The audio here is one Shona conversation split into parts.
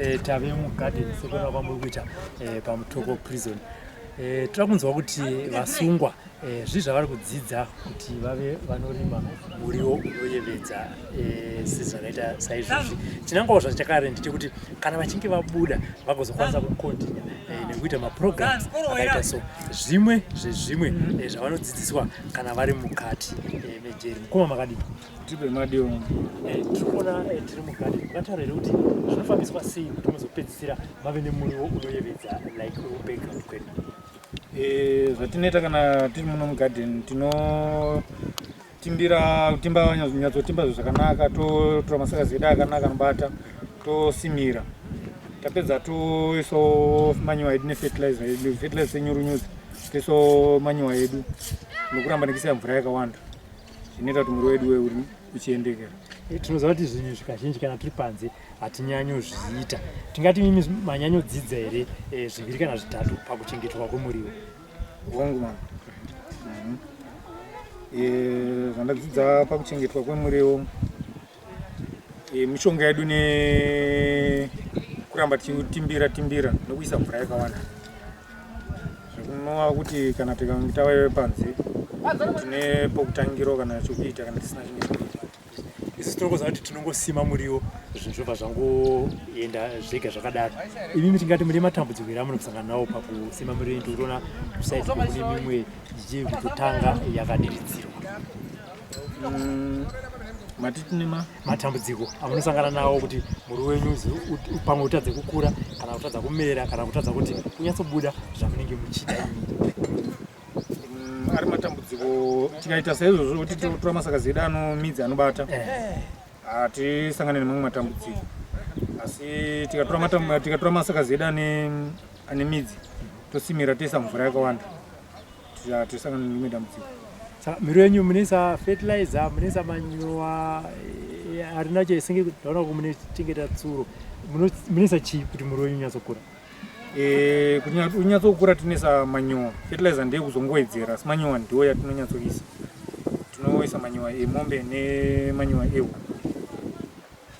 Eh, tave mugarden sekuona kwamuri kuita eh, pamutoko prison. Eh, toda kunzwa kuti vasungwa zvii zvavari kudzidza kuti vave vanorima muriwo unoyevedza sezvakaita saizvozvi. Chinangwawo zvachakare ndechekuti kana vachinge vabuda vagozokwanisa kukontinya nekuita maprograms akaita so zvimwe zvezvimwe zvavanodzidziswa kana vari mukati mejeri. Mukoma, makadii? Tipe madiwo. Tiri kuona tiri mugarden. Mungataura here kuti zvinofambiswa sei kuti muzopedzisira mave nemuriwo unoyevedza like background kwedu? Zvatinoita kana tiri muno mugarden, tinotimbira, kutimba, nyatsotimba zvakanaka, totora masakazi edu akanaka anobata, tosimira. Tapedza toisawo manyowa edu nefertilizer yedu, fertilizer senyurunyuzi, toisawo manyowa edu nokuramba nekuisa mvura yakawanda, zvinoita kuti muriwo wedu uri uchiendekera. Tinoziva kuti zvinhu izvi kazhinji kana tiri panze hatinyanyozviita. Tingati mimi manyanyodzidza here zviviri kana zvitatu pakuchengetwa kwemuriwo? Hongu mama. Zvandadzidza pakuchengetwa kwemuriwo, mishonga yedu nekuramba tichitimbira timbira nekuisa mvura yakawanda, zvekunova kuti kana tikange tave panze tine pokutangirawo kana chokuita kana tisina chimwe chokuita. Isu tinongoziva kuti tinongosima muriwo, zvinhu zvobva zvangoenda zvega zvakadaro. Imimi tingati mune matambudziko here amunosangana nawo pakusima muriwo? Tikutoona kusaidi kune mimwe ichiri kutotanga yakadiridzirwa. Mati tine ma Matambudziko amunosangana nawo kuti muriwo wenyu pamwe utadze kukura kana kutadza kumera kana kutadza kuti unyatsobuda zvamunenge muchida imi. Ari matambudziko, tikaita saizvozvo kuti totora masakazi edu anomidzi anobata, hatisangane nemamwe matambudziko. Asi tikatora masakazi edu ane midzi, tosimira, toisa mvura yakawanda, hatisangane nerimwe dambudziko. Saka miriwo yenyu munoisa fertilizer, munoisa manyowa arina senge ndaona kuti munechengeta tsuro. Munoisa chii kuti muriwo wenyu unyatsokura? Kuti unyatsokura tinoisa manyowa. Fertilizer ndeyekuzongowedzera, asi manyowa ndiwo yatinonyatsoisa. Tinoisa manyowa emombe nemanyowa ehuku.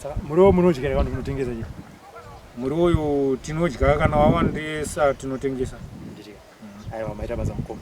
Saka muriwo munodya here kana munotengesa chii? Muriwo uyu tinodya, kana wawandisa tinotengesa. Aiwa, maita basa mukoma.